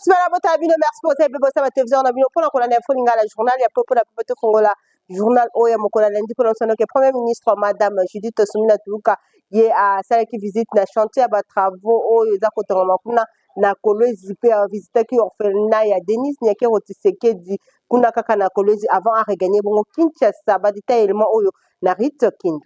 Nyonso bana botala bino, merci mpo ozali mpe bosala batelevizio na bino mpona kolanda Info Lingala, journal ya popo na popo. Tofongola journal oyo ya mokolo ya lundi mpona osanoke Premier ministre Madame Judith Suminwa Tuluka, ye asalaki visite na chantier ya batravaux oyo eza kotongama kuna na Kolwezi, mpe avisitaki orphelinat ya Denise Nyakeru Tshisekedi kuna kaka na Kolwezi avant aregagner bongo Kinshasa. Badetail élément oyo na Rite Kindu.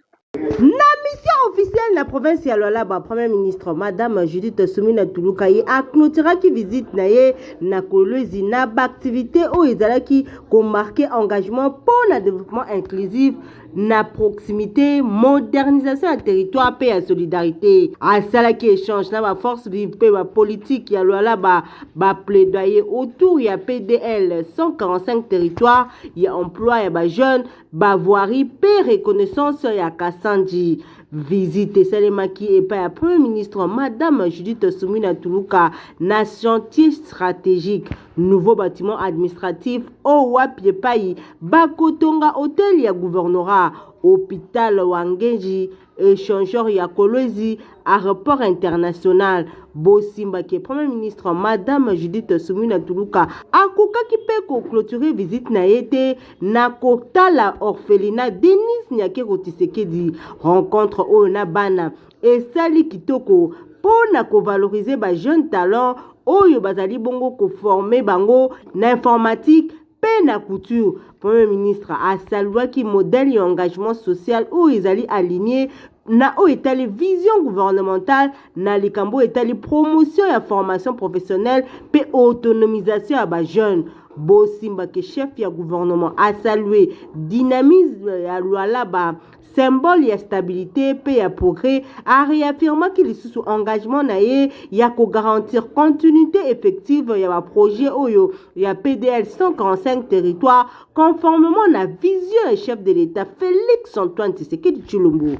Na mission officielle na province ya Lualaba, Premier ministre Madame Judith Suminwa Tuluka, ye aclôturaki visite na ye na Kolwezi na baactivité oyo ezalaki komarquer engagement mpo na développement inclusif na proximité, modernisation ya territoire mpe ya solidarité. Asalaki échange na baforce vive mpe bapolitique ya Lualaba, baplaidoyer autour ya PDL 145 territoire, ya emploi ya bajeune, bavoirie mpe reconnaissance ya Kasanji. Visite esalemaki epai ya Premier ministre Madame Judith Suminwa Tuluka na chantier stratégique, nouveau bâtiment administratif oyo wapi epai bakotonga hôtel ya gouvernorat, hôpital Wangeji, échangeur ya Kolwezi, aéroport international. Bosimbaki Premier ministre Madame Judith Suminwa Tuluka akokaki mpe koclôturer visite na ye te na kotala orphelinat Denise Nyakeru Tshisekedi. Rencontre oyo na bana esali kitoko mpo na kovaloriser bajeune talent oyo bazali bongo koformer bango na informatique mpe na couture. Premier ministre asaluaki modèle ya engagement social oyo ezali aligné na oyo etali vision gouvernementale na likambo oyo etali promotion ya formation professionnelle mpe autonomisation ya bajeune. Bosimbaki chef ya gouvernement asalue dynamisme ya Lualaba, symbole ya stabilité mpe ya progrès. Aréaffirmaki lisusu engagement na ye ya kogarantir continuité effective ya baprojet oyo ya PDL 145 territoire, conformément na vision ya chef de l'État Félix Antoine Tshisekedi Tshilombo.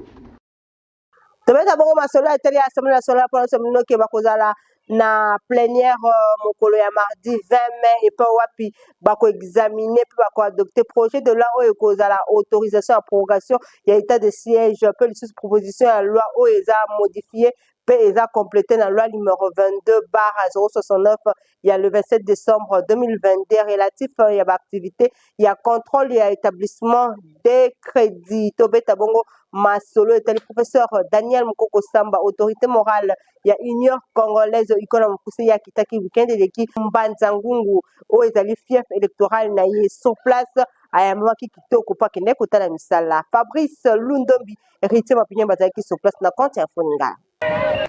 Tobeta bongo masolo ya etali ya Assemblée nationale mpona biso minoke bakozala na plénière mokolo ya mardi 20 mai, epai wapi bakoexaminer mpe bakoadopter projet de loi oyo ekozala autorisation ya prorogation ya état de siège, mpe lisusu proposition ya loi oyo eza modifié mpe eza complété na loi numéro 22/069 ya le 27 décembre 2022 relatif ya baactivité ya contrôle ya établissement de crédit. Tobeta bongo masolo etali professeur Daniel Mokoko Samba, autorité morale ya Union congolaise ikola mokuse. Ye akitaki weekend eleki Mbanza Ngungu oyo ezali fief électoral na ye. Sur place ayambamaki kitoko mpo akende kotala misala. Fabrice Lundombi, Héritier Mapignon bazalaki sur place na compte ya Foningala.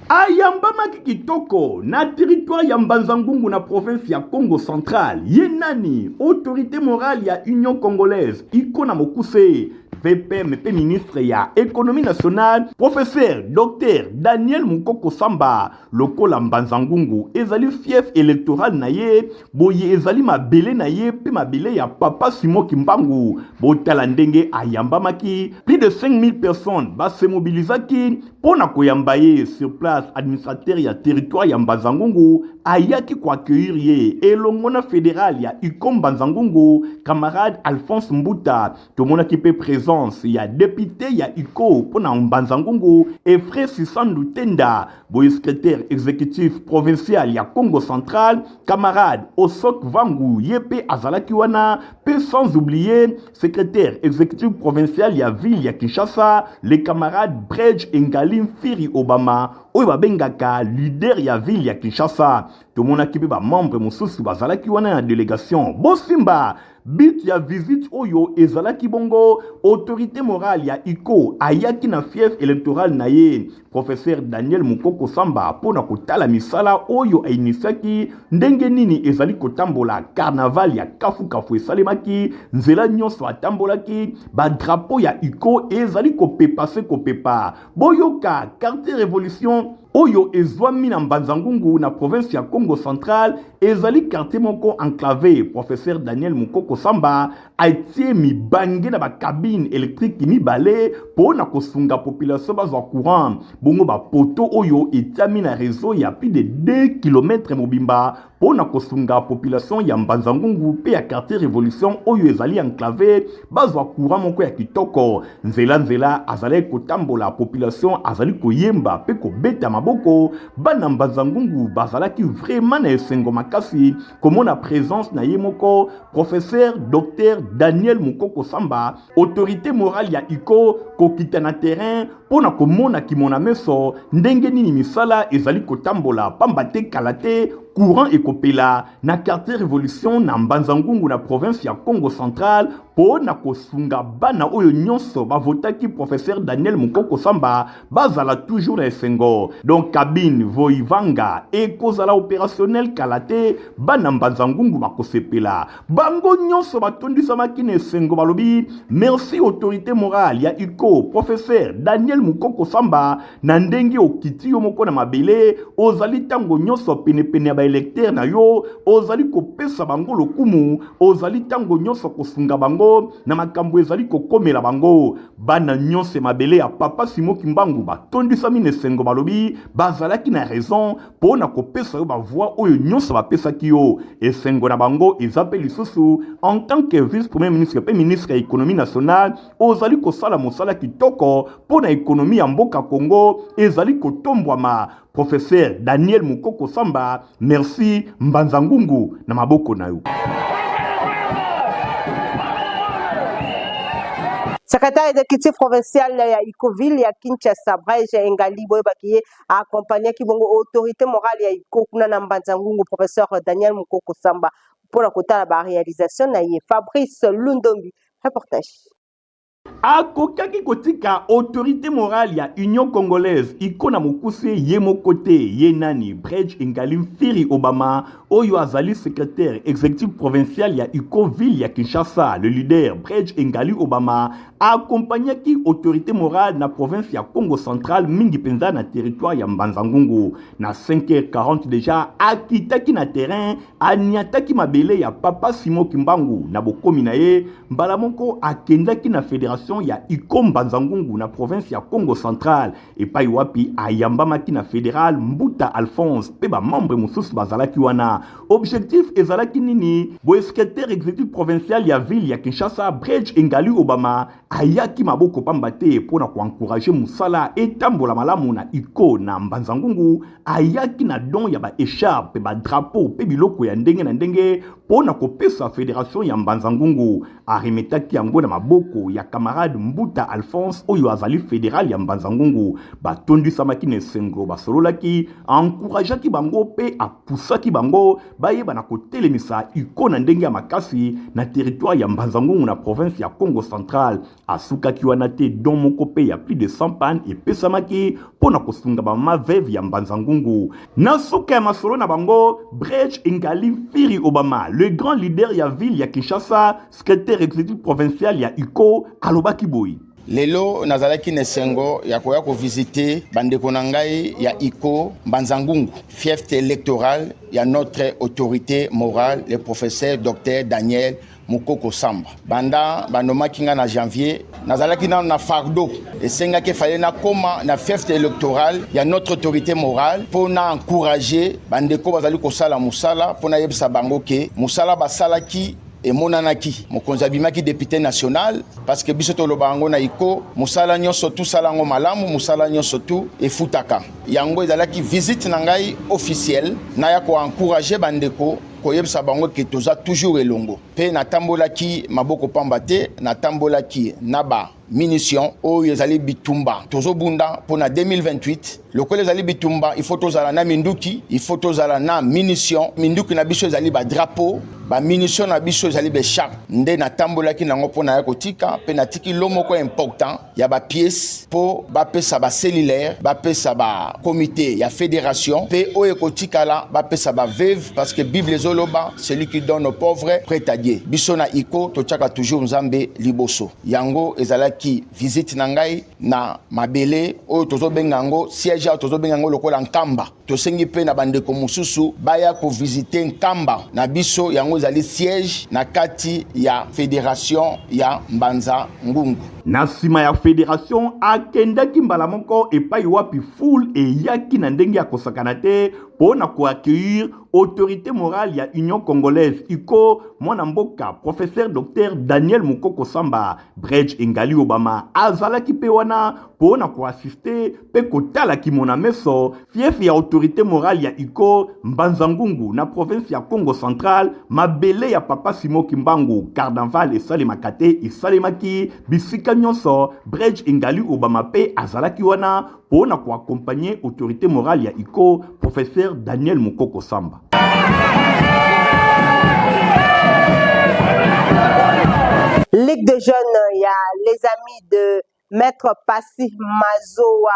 Ayambamaki kitoko na territoire ya Mbanza-Ngungu na province ya Congo Central. Ye nani? Autorité morale ya Union congolaise iko na mokuse, VPM mpe ministre ya Économie nationale, professeur Dr Daniel Mukoko Samba. Lokola Mbanza-Ngungu ezali fief électoral na ye, boye ezali mabele na ye mpe mabele ya papa Simon Kimbangu. Botala ndenge ayambamaki, plus de 5000 personnes basemobilizaki mpo na koyamba ye. Sur place, administrateur ya territoire ya Mbanza-Ngungu ayaki koaccueillir ye elongo na fédéral ya UCO Mbanza-Ngungu, camarade Alphonse Mbuta. Tomonaki mpe présence ya député ya UCO mpo na Mbanza-Ngungu, Efre Sisandu Tenda. Boye secrétaire exécutif provincial ya Congo Central, camarade Osok Vangu, ye mpe azalaki wana, mpe sans oublier secrétaire exécutif provincial ya ville ya Kinshasa, le camarade Brej Engali Mfiri Obama, oyo babengaka leader ya ville ya Kinshasa. Tomonaki mpe bamembre mosusu bazalaki wana na délégation. Bosimba, but ya visite oyo ezalaki bongo, autorité morale ya UCO ayaki na fief électoral na ye, professeur Daniel Mokoko Samba, mpo na kotala misala oyo ainitiaki, ndenge nini ezali kotambola. Carnaval ya kafukafu esalemaki, nzela nyonso atambolaki, badrapeau ya UCO ezali kopepa se kopepa. Boyoka, quartier Révolution oyo ezwami na Mbanza-Ngungu na province ya Congo Central ezali quartier moko enclavé. Professeur Daniel Mokoko Samba atie mibange na bacabine électrique mibale mpo na kosunga population bazwa courant. Bongo bapoteau oyo etiami na réseau ya plus de 2 km mobimba. mpo na kosunga population ya Mbanza-Ngungu mpe ya quartier Revolution oyo ezali enclave bazwa courant moko ya kitoko. Nzela nzela azalaki kotambola, population azali koyemba mpe kobeta maboko. Bana Mbanza-Ngungu bazalaki vraiment na esengo makasi komona presence na ye moko professeur Docteur Daniel Mukoko Samba, autorite morale ya UCO, kokita na terrain mpo na komona kimona meso ndenge nini misala ezali kotambola, pamba te kala te courant ekopela na quartier Revolution na Mbanza-Ngungu na province ya Kongo Central mpo na kosunga bana oyo nyonso bavotaki professeur Daniel Mukoko Samba bazala toujours na esengo. Donc cabine Voivanga ekozala operationnel kala te, bana Mbanza-Ngungu bakosepela. Bango nyonso batondisamaki na esengo, balobi merci autorité morale ya UCO professeur Daniel Mukoko Samba na ndenge okiti yo moko na mabele, ozali ntango nyonso penepene ya baelecteur na yo, ozali kopesa bango lokumu, ozali ntango nyonso kosunga bango na makambo ezali kokomela bango. Bana nyonso ya mabele ya papa Simon Kimbangu batondisami na esengo, balobi bazalaki na raison mpo na kopesa yo bavoi oyo nyonso bapesaki yo. Esengo na bango eza mpe lisusu en tant que vice premier ministre mpe ministre ya économie nationale, ozali kosala mosala kitoko mpo na économie ya mboka Congo ezali kotombwama. Professeur Daniel Mukoko Samba, merci. Mbanza Ngungu na maboko na yo. Secrétaire exécutif provincial ya Icoville ya Kinshasa, Brege Engali, boyebaki ye accompagnaki bongo autorité morale ya Iko kuna na Mbanza Ngungu, professeur Daniel Mukoko Samba, mpona kotala ba réalisation na ye. Fabrice Lundombi, reportage. Akokaki kotika autorité morale ya Union congolaise iko na mokuse ye moko te. Ye nani? Bredge Engali Mfiri Obama, oyo azali secrétaire exécutif provincial ya UCO ville ya Kinshasa. Le leader Bredge Engali Obama accompagnaki autorité morale na province ya Congo central, mingi mpenza na territoire ya Mbanza-Ngungu. Na 5h40 deja akitaki na terrain, aniataki mabele ya papa Simon Kimbangu. Na bokomi na ye, mbala moko akendaki na fédération ya UCO Mbanza-Ngungu na province ya Congo central, epai wapi ayambamaki na fédéral Mbuta Alphonse mpe bamembre mosusu bazalaki wana. Objectif ezalaki nini? Boye secrétaire exécutif provincial ya ville ya Kinshasa, Bredge Engali Obama, ayaki maboko pamba te mpo na koencourager mosala etambola malamu na UCO na Mbanza-Ngungu. Ayaki na don ya ba-écharpe, ba-drapeau mpe biloko ya ndenge na ndenge mpo na kopesa fédération ya Mbanza-Ngungu. Aremetaki yango na maboko ya camarade Mbuta Alphonse oyo azali fédéral ya Mbanza-Ngungu. Batondisamaki na esengo, basololaki, encourageaki bango mpe apusaki bango bayeba na kotelemisa UCO na ndenge ya makasi na territoire ya Mbanza-Ngungu na province ya Congo central. Asukaki wana te, don moko mpe ya plus de 100 pan epesamaki mpo na kosunga bamama veuve ya Mbanza-Ngungu. Na suka ya masolo na bango, Bredge Engali Mfiri Obama, le grand leader ya ville ya Kinshasa, secrétaire exécutif provincial ya UCO, alobaki boye: Lelo nazalaki na esengo ya koya kovisite bandeko na ngai ya UCO Mbanza-Ngungu, fief électoral ya notre autorité morale, le professeur Dr Daniel Mukoko Samba. Banda banomaki nga na janvier, nazalaki nano na fardeau esengaki efale nakóma na fief électoral ya notre autorité morale mpo na encourager bandeko bazali kosala mosala, mpo nayebisa bango ke mosala basalaki emonanaki. Mokonzi abimaki député national, parce que biso toloba yango na UCO, mosala nyonso tosala yango malamu, mosala nyonso tu efutaka. Yango ezalaki visite na ngai officielle, naya koencourager bandeko, koyebisa bango ke toza toujours elongo. Mpe natambolaki maboko pamba te, natambolaki na ba munition oyo ezali bitumba tozobunda mpo na 2028. Lokola ezali bitumba, il faut tozala na minduki, il faut tozala na munition. Minduki na biso ezali badrapeau, bamunition na biso ezali baécharpe. Nde natambolaki nango mpo na ya kotika, mpe natiki lo moko important ya bapièce mpo bapesa bacellulaire, bapesa bacomité ya fédération, mpe oyo ekotikala bapesa baveuve, parce que Bible ezoloba: "Celui qui donne aux pauvres prête à Dieu." Biso na UCO totiaka toujours Nzambe liboso. Yango ezalaki visite na ngai na mabele oyo tozobenga yango siège, oyo tozobenga yango lokola Nkamba. Tosengi mpe na bandeko mosusu baya kovisite Nkamba na biso. Yango ezali siège na kati ya fédération ya Mbanza Ngungu. Na nsima ya fédération, akendaki mbala moko epai wapi foule eyaki na ndenge ya kosakana te. mpo na koaccueillir autorité morale ya Union congolaise UCO, mwana mboka professeur Dr Daniel Mukoko Samba. Bredge Engali Obama azalaki mpe wana mpo na koassiste mpe kotala kimona meso fief ya autorité morale ya UCO Mbanza-Ngungu na province ya Congo Central, mabele ya papa Simon Kimbangu. Carnaval esalemaka te, esalemaki bisika nyonso. Bredge Engali Obama mpe azalaki wana mpo na koaccompagne autorité morale ya UCO professeur Daniel Mukoko Samba. Ligue de jeunes ya les amis de Maître Passy Mazoa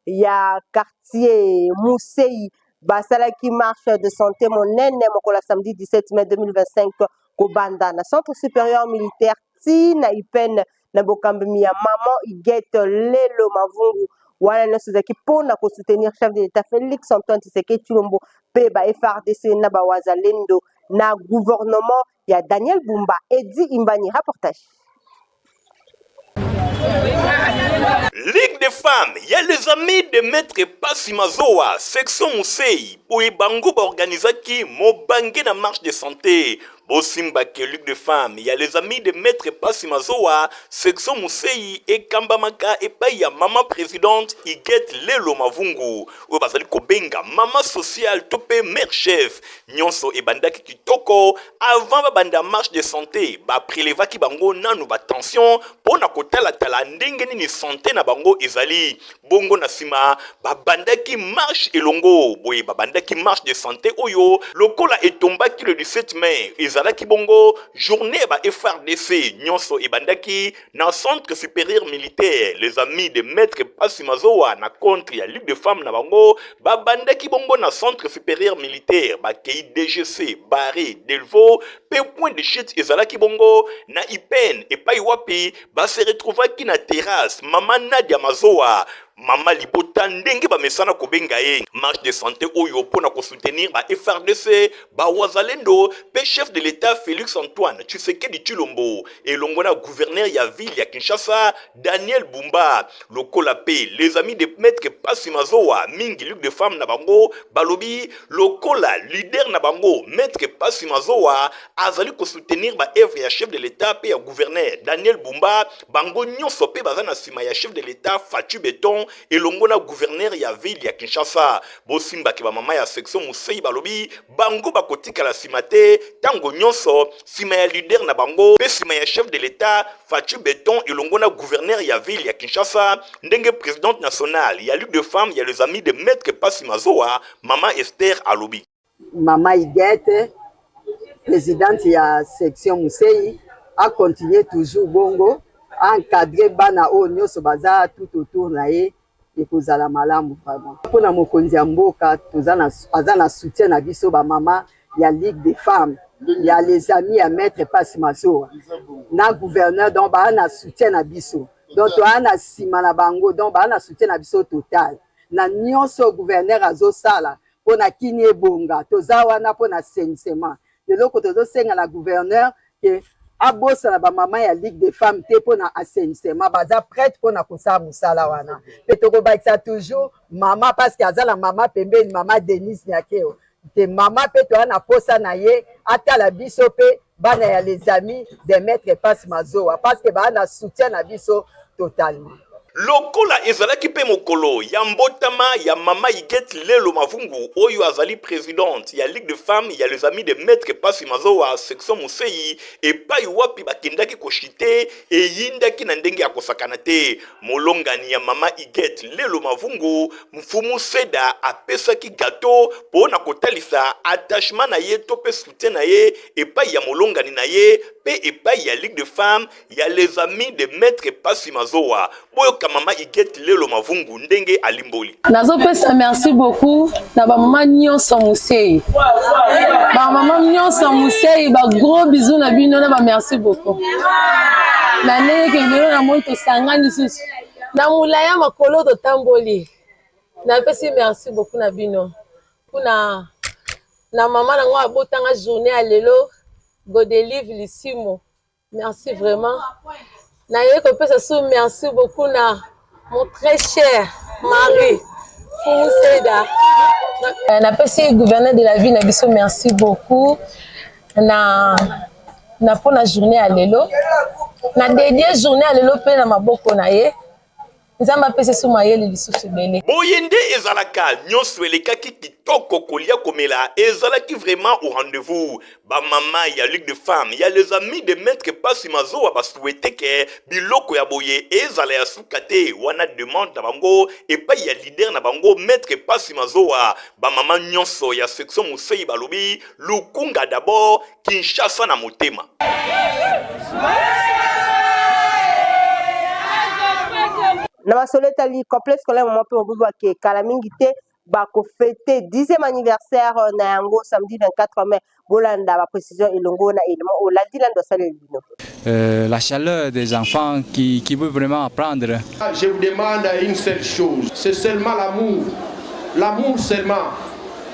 ya quartier Musei basalaki marche de santé monene mokolo ya samedi 17 mai 2025 kobanda na centre supérieur militaire ti na IPN na bokambami ya maman Huguette Lelo Mavungu. Wana nyonso ezalaki mpo na kosoutenir chef de l'État Félix Antoine Tshisekedi Tshilombo mpe ba FARDC na bawazalendo na gouvernement ya Daniel Bumba. Edi Imbani, reportage. Ligue des femmes ya les amis de Maître Passy Mazoa, section Musei, boye bango baorganizaki mobange na marche de santé. Bosimbake Ligue des femmes ya les amis de Maître Passy Mazoa, section Musei, ekambamaka epai ya mama présidente Huguette Lelo Mavungu, oyo bazali kobenga mama sociale to mpe mère chef. Nyonso ebandaki kitoko. Avant babanda marche de santé, baprélevaki bango nanu batension mpo na kotalatala ndenge nini santé na bango ezali. Bongo na nsima babandaki marche elongo. Boye babandaki marche de santé oyo lokola etombaki le 17 mai, ezalaki bongo journée ya ba FARDC. Nyonso ebandaki na centre supérieur militaire. Les amis de Maître Passy Mazoa na contre ya Ligue de femmes na bango babandaki bongo na centre supérieur militaire, bakei DGC, Barré Delvaux, mpe point de chute ezalaki bongo na IPN, epai wapi base retrouvaki na terrasse mama Nadia Mazoa, mama libota ndenge bamesana kobenga ye. Marche de santé oyo mpo na kosoutenir ba FARDC, bawazalendo mpe chef de l'État Félix Antoine Tshisekedi Tshilombo elongo na gouverneur ya ville ya Kinshasa Daniel Bumba. Lokola mpe les amis de Maître Passy Mazoa, mingi Ligue de femmes na bango, balobi lokola leader na bango Maître Passy Mazoa azali kosoutenir baœuvre ya chef de l'État mpe ya gouverneur Daniel Bumba, bango nyonso mpe baza na nsima ya chef de l'État Fatshi Béton elongo na gouverneur ya ville ya Kinshasa. Bosimbaki bamama ya section Musei balobi bango bakotikala nsima te, ntango nyonso nsima ya leader na bango mpe nsima ya chef de l'État Fatshi Béton elongo na gouverneur ya ville ya Kinshasa, ndenge présidente nationale ya Ligue de femmes ya les amis de Maître Passy Mazoa, mama Esther, alobi. Mama Huguette, présidente ya section Musei, acontinue toujours bongo, encadre bana oyo nyonso baza tout autour na ye, ekozala malamu vraiment. Mpona mokonzi ya mboka, aza na soutien na biso bamama ya Ligue des femmes ya les amis ya Maître Passy Mazoa na gouverneur. Donc baa na soutien na biso, donc toza na nsima na bango, donc baa na soutien na biso total na nyonso gouverneur azosala mpona kini ebonga. Toza wana mpona assainissement. Eloko tozosenga na gouverneur ke abosana bamama ya Ligue des femmes te mpona assainissement, baza prête mpona kosala mosala wana. Mpe tokobakisa toujours mama, parce que aza na mama pembeni, mama Denise Nyakeo te. Mama mpe toya na posa na ye atala biso mpe bana ya les amis de Maître Passy Mazoa, parce que baa na soutien na biso totalement. Lokola ezalaki mpe mokolo ya mbotama ya mama Huguette Lelo Mavungu, oyo azali présidente ya Ligue de femmes ya les amis de Maître Passy Mazoa, section Mosei, epai wapi bakendaki koshite, eyindaki na ndenge ya kosakana te. Molongani ya mama Huguette Lelo Mavungu, Mfumu Seda, apesaki gâteau mpo na kotalisa attachement na ye to mpe soutien na ye epai ya molongani na ye mpe epai ya Ligue de femmes ya les amis de Maître Passy Mazoa. Boyoka mama Huguette Lelo Mavungu ndenge alimboli. Nazopesa merci beaucoup na bamama nyonso Musei, bamama nyonso Musei, bagros bisous na bino na bamerci beaucoup na ndenge ke lelo namoni tosangani lisusu na molai ya makolo totamboli. Napesi merci beaucoup na bino mpona na mama nango abotanga journée ya lelo, Godelive Lisimo, merci vraiment. Naye kopesa su merci beaucoup na mon très cher mari Fumu Seda. Napesi gouverneur de la ville na biso merci beaucoup na na mpona journée ya lelo. Na dédie journée ya lelo mpe na maboko na ye. Nzambe apesa so mayele lisusu ebele. Boye nde ezalaka, nyonso elekaki kitoko, kolia komela ezalaki vraiment au rendez-vous. Bamama ya Ligue de Femmes ya Les Amis de Maître Pasi Mazowa basouhaite ke biloko ya boye ezala ya suka te. Wana demande na bango epai ya leader na bango Maître Pasi Mazowa. Bamama nyonso ya section Musei balobi Lukunga d'abord, Kinshasa na motema. Na masolo etali complexe scolaire Mama mpe mobubu ake kala mingi te, bakofete 10e anniversaire na yango samedi 24 mai. Bolanda baprécision elongo na élément oyo Landi Lando asaleli bino. La chaleur des enfants qui veut vraiment apprendre. Je vous demande une seule chose, c'est seulement l'amour. L'amour seulement.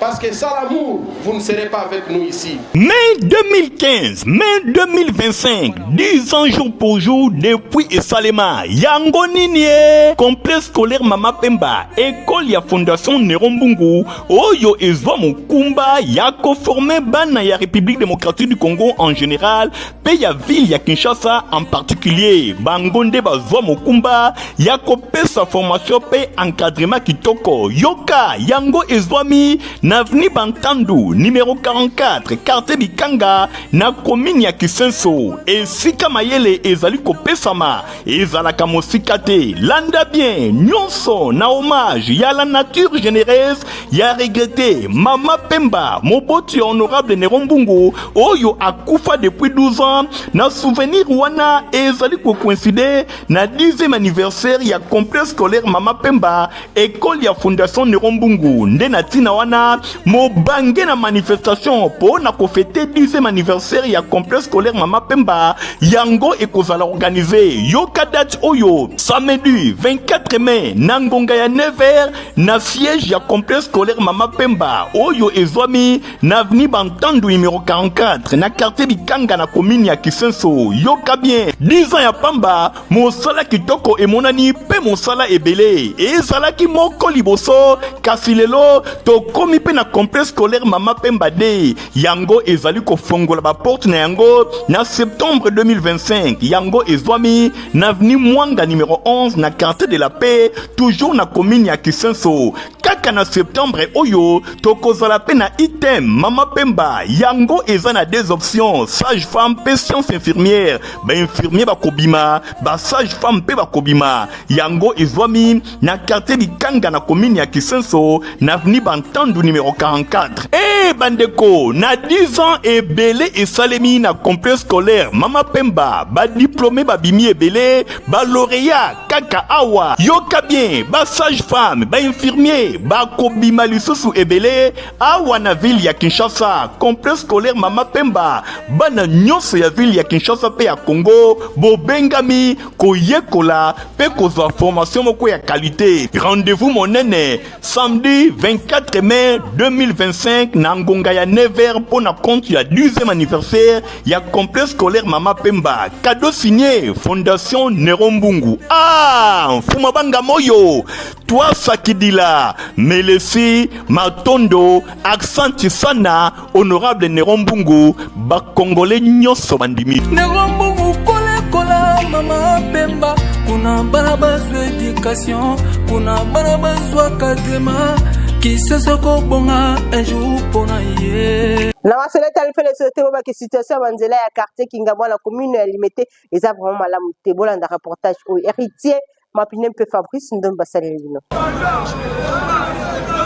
Parce que sans l'amour, vous ne serez pas avec nous ici. Mai 2015, mai 2025, 10 ans jour pour jour depuis esalema. Yango nini e? Complexe scolaire Mama Pemba, école ya Fondation Néron Mbungu, oyo ezwa mokumba ya koformer bana ya République démocratique du Congo en général, mpe ya ville ya Kinshasa en particulier. Bango nde bazwa mokumba ya kopesa formation mpe encadrement kitoko. Yoka, yango ezwami na avenue Bantandu, numéro 44, quartier Bikanga, na commune ya Kisenso. Esika mayele ezali kopesama ezalaka mosika te. Landa bien, nyonso na hommage ya la nature généreuse ya regretté Mama Pemba, moboti ya honorable Néron Mbungu oyo akufa depuis 12 ans. Na souvenir wana ezali kocoïncide na 10e anniversaire ya complexe scolaire Mama Pemba, école ya Fondation Néron Mbungu. Nde na ntina wana mobange na manifestation mpo na kofete 10e anniversaire ya complexe scolaire Mama Pemba, yango ekozala organisé. Yoka date oyo: samedi 24 mai na ngonga ya 9h na siège ya complexe scolaire Mama Pemba oyo ezwami na avenue Bantandu, numéro 44, na quartier Bikanga, na commune ya Kisenso. Yoka bien, 10 ans ya pamba, mosala kitoko emonani mpe mosala ebele ezalaki moko liboso, kasi lelo tokomi mpe na complexe scolaire Mama Pemba de yango ezali kofongola baporte na yango na septembre 2025. Yango ezwami na avenue Mwanga, numéro 11, na quartier de la Paix, toujours na commune ya Kisenso. Kaka na septembre oyo tokozala mpe na ITM Mama Pemba. Yango eza na deux options, sage femme mpe science infirmière. Bainfirmier bakobima, basage femme mpe bakobima. Yango ezwami na quartier Bikanga, na commune ya Kisenso, na avenue Bantandu, numéro 44. E bandeko, na 10 ans ebele esalemi na complexe scolaire Mama Pemba. Badiplôme babimi ebele, balauréat kaka awa. Yoka bien, basage femme, bainfirmier bakobima lisusu ebele awa na ville ya Kinshasa. Complexe scolaire Mama Pemba, bana nyonso ya ville ya Kinshasa mpe ya Congo bobengami koyekola mpe kozwa formation moko ya qualité. Rendez-vous monene samedi 24 mai 2025 na ngonga ya 9h mpo na compte ya 10e anniversaire ya complexe scolaire Mama Pemba. Cadeau signé Fondation Néron Mbungu. Ah, Mfuma Banga Moyo, Twasakidila Melesi Matondo, aksanti sana honorable Néron Mbungu. Bakongole nyonso bandimi. Néron Mbungu, kolekola Mama Pemba, kuna bana bazwa éducation, kuna bana bazwa encadrement. Kisenso kobonga un jour mpona ye. Na masolo etali mpe leso te, bobaki situation ya banzela ya quartier Kingabwa na commune ya Limete eza vraiment malamu te. Bolanda reportage oyo Héritier Mapine mpe Fabrice Ndombe basaleli bino.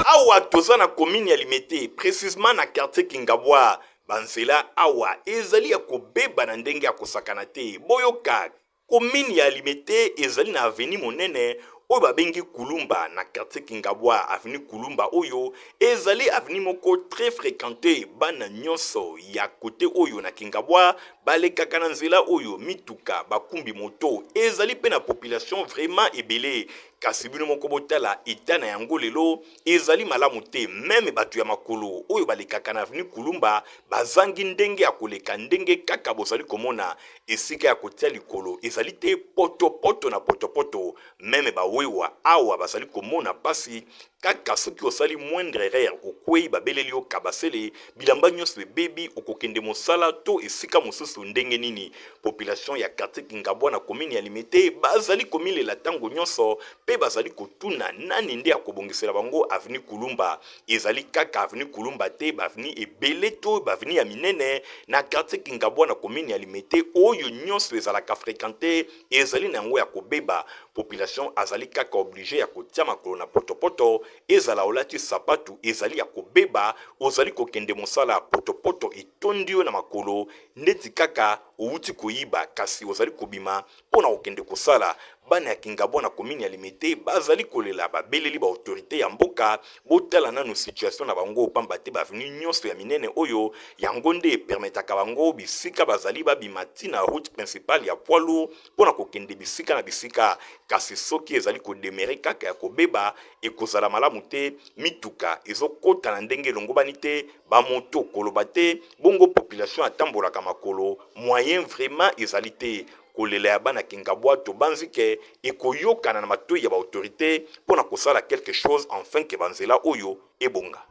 Awa toza na commune ya Limete, précisement na quartier Kingabwa. Banzela awa ezali ya kobeba na ndenge ya kosakana te. Boyoka, commune ya Limete ezali na avenue monene oyo babengi Kulumba na quartier Kingabwa. Avenue Kulumba oyo ezali avenue moko très fréquenté. Bana nyonso ya kote oyo na Kingabwa. Balekaka na nzela oyo mituka, bakumbi moto, ezali mpe na population vraiment ebele. Kasi bino moko botala etat na yango lelo ezali malamu te. Meme bato ya makolo oyo balekaka na avenue Kulumba bazangi ndenge ya koleka ndenge kaka bozali komona esika ya kotia likolo ezali te, poto poto na poto poto. Meme ba wewa awa bazali komona pasi kaka soki osali moindre erreur okwei babeleli yo kabasele bilamba nyonso ebebi okokende mosala to esika mosusu ndenge nini? Population ya quartier Kingabwa na commune ya Limete bazali komilela tango nyonso pe bazali kotuna nani nde akobongisela bango avenue Kulumba. Ezali kaka avenue Kulumba te, ba avenue ebele to ba avenue ya minene na quartier Kingabwa na commune ya Limete oyo nyonso ezalaka frequente ezali na yango ya kobeba. Population azali kaka oblige ya kotia makolo na potopoto, ezala olati sapatu ezali ya kobeba, ozali kokende mosala potopoto etondi yo na makolo ndeti kaka owuti koyiba kasi ozali kobima mpo na kokende kosala. Bana ya Kingabwa na commune ya Limete bazali kolela, babeleli ba autorites ya mboka botala nanu situation na bango pamba te ba avenues nionso ya minene oyo yango nde e permettaka bango bisika bazali babima ti na route principale ya poids lourd mpo na kokende bisika na bisika. Kasi soki ezali ko demeurer kaka ya kobeba ekozala malamu te, mituka ezokota na ndenge elongobani te, ba moto koloba te, bongo population atambolaka makolo, moyen vraiment ezali te. Kolela ya bana Kingabwa tobanzi ke ekoyokana na matoyi ya ba autorites mpo na kosala quelque chose enfin que ba nzela oyo ebonga.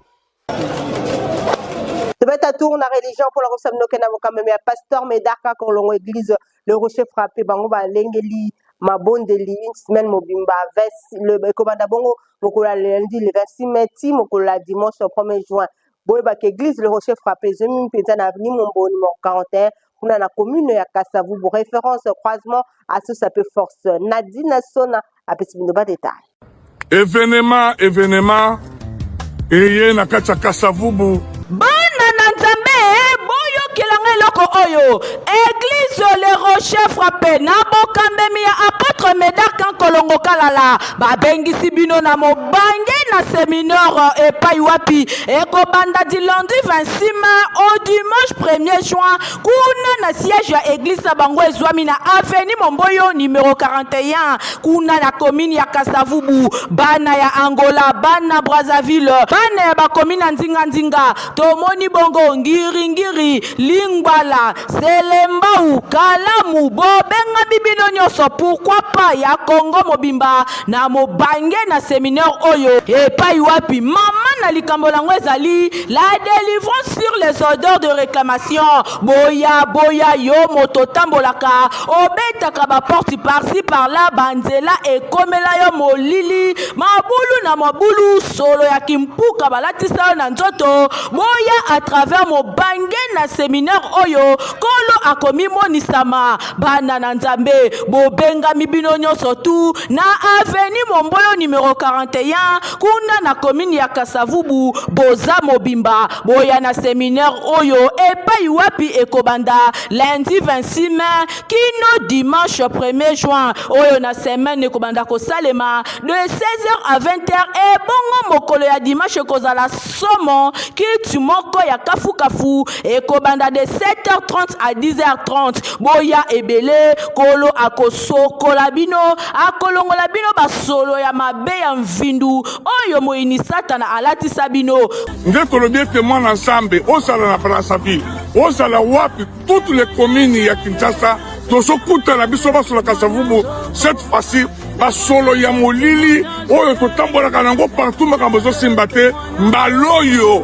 Tobeta tour na religion mpo na kosa bino ke na bokamemi ya pasteur Medard Kakolongo église le rocher frappé bango balengeli mabondeli une semaine mobimba ekobanda bongo mokolo ya lundi le 26 mai ti mokolo ya dimanche 1er juin. Boyebaka église le rocher frappé ezwami mpenza na avenue Mombo numéro 41 kuna na commune ya Kasavubu référence croisement asusa pe force Nadine Sona apesi bino ba détail. Evenement evenement eye na kati ya Kasavubu. Bana na Nzambe boyokela nga eloko oyo Eglise le Rocher Frappe na bokambemi ya Apotre Medard Kankolongo Kalala babengisi bino na mobange na seminaire epai wapi ekobanda du lundi 26 mai au dimanche 1er juin kuna na siège ya eglise na bango ezwami na avenue Momboyo numero 41 kuna na commune ya Kasavubu. Bana ya Angola, bana Brazzaville, bana ya bacommune ya nzinganzinga, tomoni bongo Ngiringiri, Lingwala, Selembao, Kalamu, bobengami bino nyonso pourquoi pas ya Congo mobimba na mobange na seminaire oyo epai wapi mama na likambo lango ezali la délivrance sur les odeurs de réclamation. Boya boya yo moto otambolaka obetaka baporte par-ci par-là, banzela ekomela yo molili, mabulu na mabulu, solo ya kimpuka balatisa yo na nzoto. Boya à travers mobange na seminaire oyo Nkolo akomimonisama. Bana na Nzambe, bobengami bino nyonso tu na avenue Momboyo numero 41 kuna na commune ya Kasavubu. Boza mobimba, boya na seminaire oyo epai wapi ekobanda lundi 26 mai kino dimanche 1er juin oyo na semaine ekobanda kosalema de 16h à 20h. Ebongo mokolo ya dimanche ekozala somo, culte moko ya kafukafu ekobanda de 7h30 à 10h30. Boya ebele, Nkolo akosokola bino, akolongola bino basolo ya mabe ya mvindu oyo moyini Satana alatisa bino. Nde tolobi ete mwana Nzambe, ozala na Brazzaville, ozala wapi, toutes les communes ya Kinshasa, tozokutana biso banso na Kasavubu. Cette fois-ci basolo ya molili oyo totambolaka nango partout, makambo ezosimba te, mbala oyo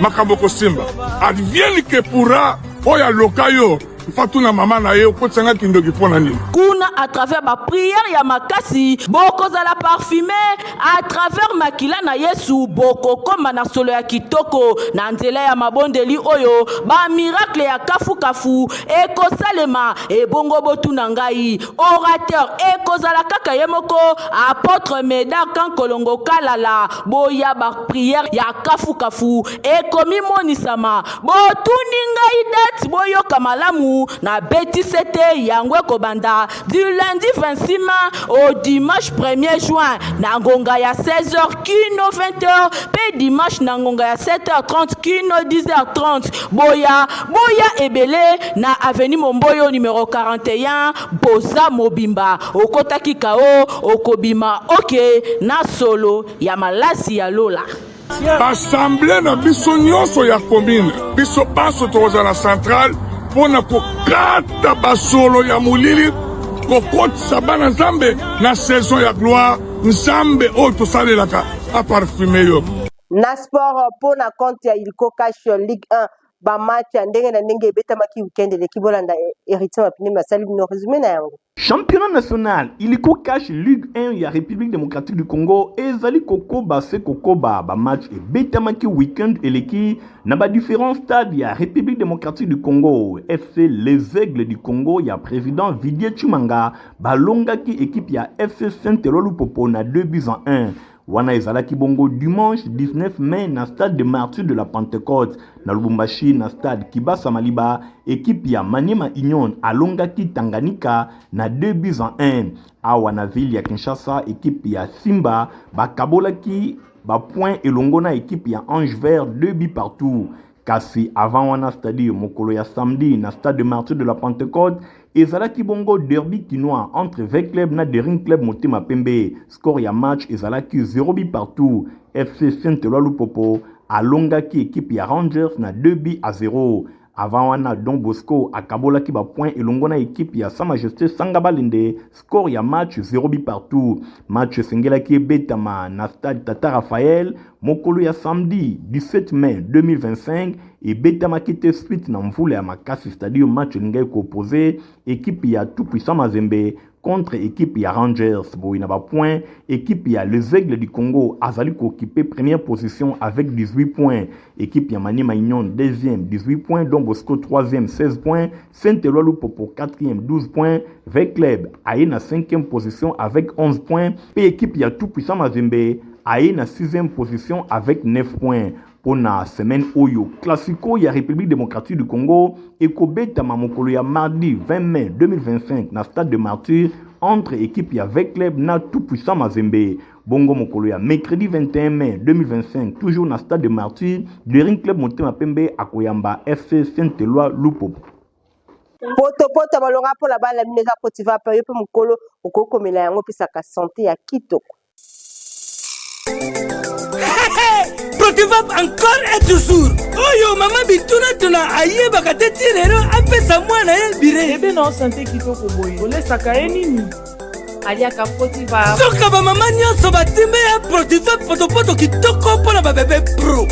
makambo ekosimba. Advienne que pourra, oyo aloka yo fatuna mama na ye okotisa nga kindoki mpo na nini? Kuna à travers ba prière ya makasi bokozala parfume à travers makila na Yesu, bokokoma na solo ya kitoko na nzela ya mabondeli oyo ba miracle ya kafukafu ekosalema. Ebongo botuna ngai orateur ekozala kaka ye moko apôtre Medard Kankolongo Kalala. Boya ba prière ya kafukafu ekomimonisama. Botuni ngai date, boyoka malamu. Ngungu na beti sete. Yango ekobanda du lundi 26 mai au dimanche 1er juin na ngonga ya 16h kino 20h, mpe dimanche na ngonga ya 7h30 kino 10h30. Boya boya ebele na avenue Momboyo numero 41. Boza mobimba, okotaki kao, okobima oke na solo ya malasi ya lola. Baassemble na biso nyonso ya commune, biso banso tokozala na centrale mpo na kokata basolo ya molili, kokotisa bana Nzambe na saison ya gloire. Nzambe oyo tosalelaka aparfume yo. Na sport, mpo na compte ya Ilco Cash Ligue 1, bamatch ya ndenge na ndenge ebetamaki weekend eleki. Bolanda Héritier Mapinemi asali bino résumé na yango. Championnat national Illico Cash Ligue 1 ya République démocratique du Congo ezali kokoba se kokoba. Ba match ebetamaki week-end eleki na ba différents stades ya République démocratique du Congo. FC Les Aigles du Congo ya président Vidier Tshimanga balongaki équipe ya FC Saint-Eloi Lupopo na 2 buts à 1. Wana ezalaki bongo dimanche 19 mai na stade de Martyrs de la Pentecôte. Na Lubumbashi, na stade Kibasa Maliba, équipe ya Maniema Union alongaki Tanganyika na 2 buts à 1. Awa na ville ya Kinshasa, équipe ya Simba bakabolaki ba point elongo na équipe ya Ange Vert, 2 buts partout. Kasi avant wana, c'est-à-dire mokolo ya samedi na stade de Martyrs de la Pentecôte, ezalaki bongo derby kinois entre V Club na Daring Club Motema Pembe. Score ya match ezalaki 0 but partout. FC Saint-Eloi Lupopo alongaki équipe ya Rangers na 2 buts à 0. Avant wana, Don Bosco akabolaki bapoint elongo na équipe ya Sa Majesté Sanga Balende, score ya match 0 but partout. Match esengelaki ebetama na stade Tata Raphaël mokolo ya samedi 17 mai 2025 ebetamaki te suite na mvula ya makasi, c'est-à-dire match elingaki koopposer équipe ya Tout Puissant Mazembe contre équipe ya Rangers. Boye na bapoint, équipe ya Les Aigles du Congo azali kooccuper première position avec 18 points, équipe ya Maniema Union deuxième, 18 points, Don Bosco troisième, 16 points, Saint-Eloi Lupopo quatrième, 12 points, V Club aye na cinquième position avec 11 points et équipe ya Tout Puissant Mazembe aye na sixième position avec 9 points. Mpona semaine oyo, Classico ya République démocratique du Congo ekobetama mokolo ya mardi 20 mai 2025 na stade de Martyr entre équipe ya V Club na Tout Puissant Mazembe. Bongo mokolo ya mercredi 21 mai 2025, toujours na stade de Martyr, Daring Club Motema Pembe akoyamba FC Saint-Eloi Lupopo. Potopoto balonga mpo na bana bino eza Protiva pa yo mpe mokolo okokomela yango, opesaka santé ya kitoko. Protivap encore et toujours. Oyo mama bitunatuna ayebaka te ti lelo apesa mwana ye bire. Bebe na sante kitoko boye, olesaka ye nini? Aliaka Protivap. Soka bamama nyonso batimbe ya Protivap, potopoto kitoko mpo na babebe pro.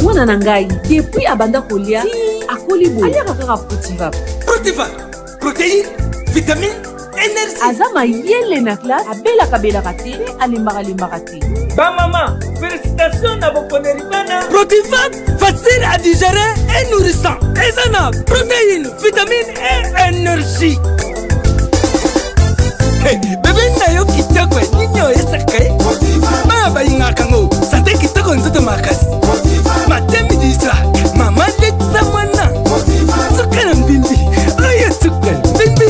Mwana na ngai, depuis abanda kolia ti akoli boye, aliaka kaka Protivap. Protivap, protéine, vitamine, énergie. Aza mayele na classe, abelaka-belaka te mpe alembaka-lembaka te. Bamama, félicitation na boponeli bana Protivap, facile à digérer et nourrissant. Eza na protéine, vitamine et énergie. Hey, bebe na yo kitoko, nini oyesaka ye? Bana balingaka ngo, sante kitoko, nzoto makasi. Matemi diswa mama letisa mwana suka na mbimbi, oyo suka mbimbi.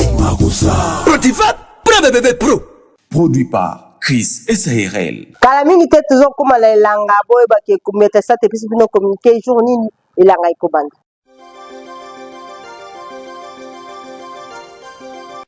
Protivap pro bebebe pro. Produit par Chris SARL. Kala mingi te tozokóma na elanga. Boyebaki Metelsat epesi bino communiqué jour nini elanga ekobanda.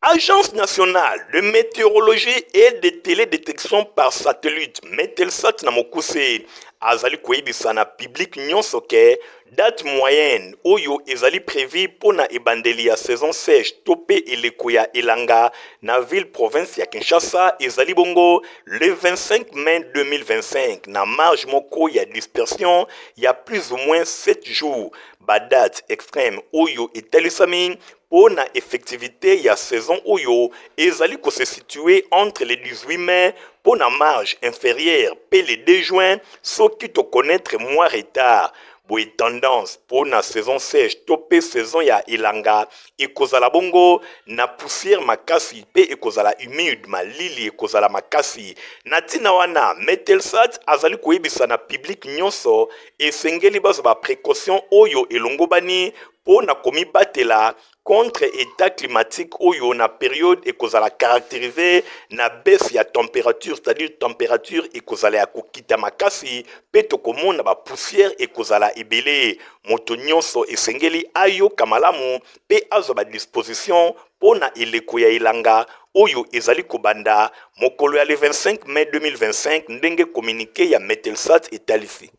Agence nationale de météorologie et de télédétection par satellite, Metelsat na mokuse, azali koyebisa na public nyonso ke date moyenne oyo ezali prévu mpo na ebandeli ya saison sèche to mpe eleko ya elanga na ville province ya Kinshasa ezali bongo le 25 mai 2025, na marge moko ya dispersion ya plus ou moins 7 jours. Badate extrême oyo etalisami mpo na effectivité ya saison oyo ezali kose situer entre le 18 mai mpo na marge inférieure mpe le 2 juin soki tokonaître mwa retard. Boye tendance mpo na saison sèche to mpe saison ya elanga ekozala bongo na poussière makasi mpe ekozala humide, malili ekozala makasi. Na ntina wana, Metelsat azali koyebisa na public nyonso esengeli bazwa baprécaution oyo elongobani. mpo na komibatela contre etat climatique oyo na periode ekozala caracterise na baisse ya temperature, c'est-à-dire temperature ekozala ya kokita makasi mpe tokomona ba poussière ekozala ebele. Moto nyonso esengeli ayoka malamu mpe azwa ba disposition mpo na eleko ya elanga oyo ezali kobanda mokolo ya le 25 mai 2025, ndenge communique ya Metelsat etalisi.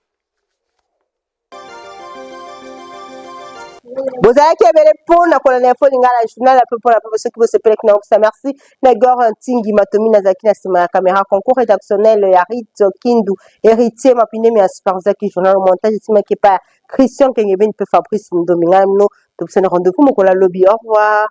Bozalaki ebele mpo na kolanda Info Lingala journal ya mpo na mpo. Soki bosepelaki na opesa merci na Gor Ntingi Matomi, nazalaki na nsima ya caméra. Concours rédactionnel ya Rit Kindu, Héritier Mapindemi ya supervisaki journal. Montage esimaki epai ya Christian Kengebeni mpe Fabrice Ndombi. Ngai mino topesani rendez-vous mokolo ya lobi. Au revoir.